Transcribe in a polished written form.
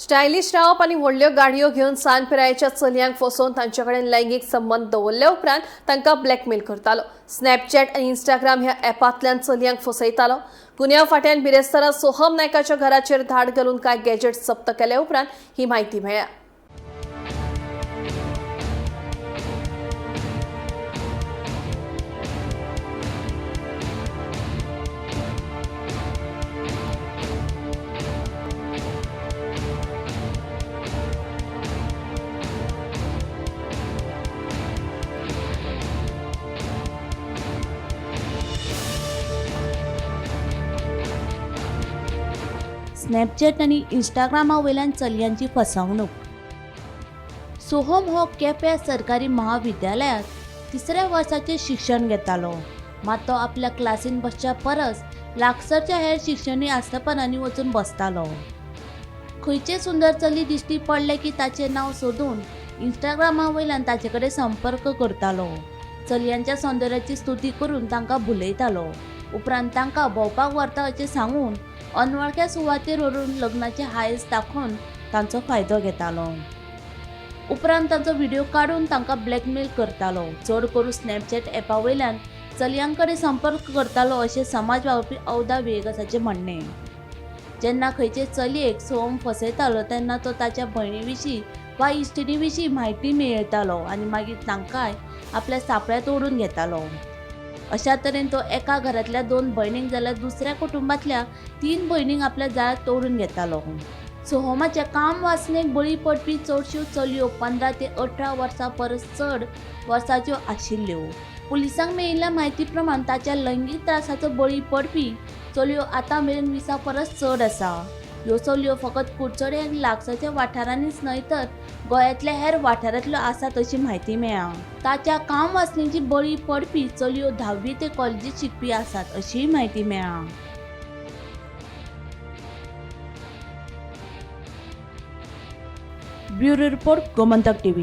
Stylish रावप आनी व्हडल्यो गाडयो घेवन सान पिरायेच्या चलयांक फसोवन तांचे कडेन लैंगीक संबंद दवरले उपरांत तांकां ब्लॅकमेल करतालो. स्नॅपचॅट आनी इंस्टाग्राम ह्या ॲपांतल्यान चलयांक फसयतालो. गुन्यांव फांट्यान बिरेस्तारा सोहम नायकाच्या घराचेर धाड घालून कांय गॅजेट्स जप्त केले उपरांत ही म्हायती मेळ्ळ्या. स्नॅपचॅट आनी इंस्टाग्रामा वयल्यान चलयांची फसवणूक. सोहम हो केप्यां सरकारी महाविद्यालयांत तिसऱ्या वर्साचें शिक्षण घेतालो. मात तो आपल्या क्लासीन बसच्या परस लागसरच्या हेर शिक्षणीक आस्थापनांनी वचून बसतालो. खंयचें सुंदर चली दिश्टी पडलें की ताचें नांव सोदून इंस्टाग्रामा वयल्यान ताचे कडेन संपर्क करतालो. चलयांच्या सौंदर्याची स्तुती करून तांकां भुलयतालो. उपरांत तांकां भोंवपाक व्हरता अशें सांगून अनवळख्या सुवातेर व्हरून लग्नाचे हांयस दाखोवन तांचो फायदो घेतालो. उपरांत तांचो व्हिडियो काडून तांकां ब्लॅकमेल करतालो. चड करून स्नॅपचॅट ॲपा वयल्यान चलयां कडेन संपर्क करतालो अशें समाज वावुरपी अवदा व्हिएगसाचें म्हणणें. जेन्ना खंयचे चलयेक सोहम फसयतालो तेन्ना तो ताच्या भयणी विशीं वा इश्टिणी विशीं म्हायती मेळयतालो आनी मागीर तांकांय आपल्या सांपळ्यांत ओडून घेतालो. अशा तरेन तो एका घरांतल्या 2 भयणींक जाल्यार दुसऱ्या कुटुंबांतल्या 3 भयणींक आपल्या जाळ्यांत तोडून घेतालो. सोहमाच्या काम वासनेक बळी पडपी चडश्यो चलयो 15 ते 18 वर्सां परस चड वर्साच्यो आशिल्ल्यो. पुलिसांक मेळिल्ल्या म्हायती प्रमाण ताच्या लैंगीक त्रासाचो बळी पडपी चलयो आतां मेरेन 20 परस चड आसा. ह्यो चलयो फकत कुडचडे आनी लागसारच्या वाठारांनीच न्हय तर गोंयांतल्या हेर वाठारांतल्यो आसात अशी म्हायती मेळ्ळा. ताच्या काम वासनेची बळी पडपी चलयो 10वी ते कॉलेजीत शिकपी आसात अशीय म्हायती मेळ्ळा. Bureau report, Gomantak TV.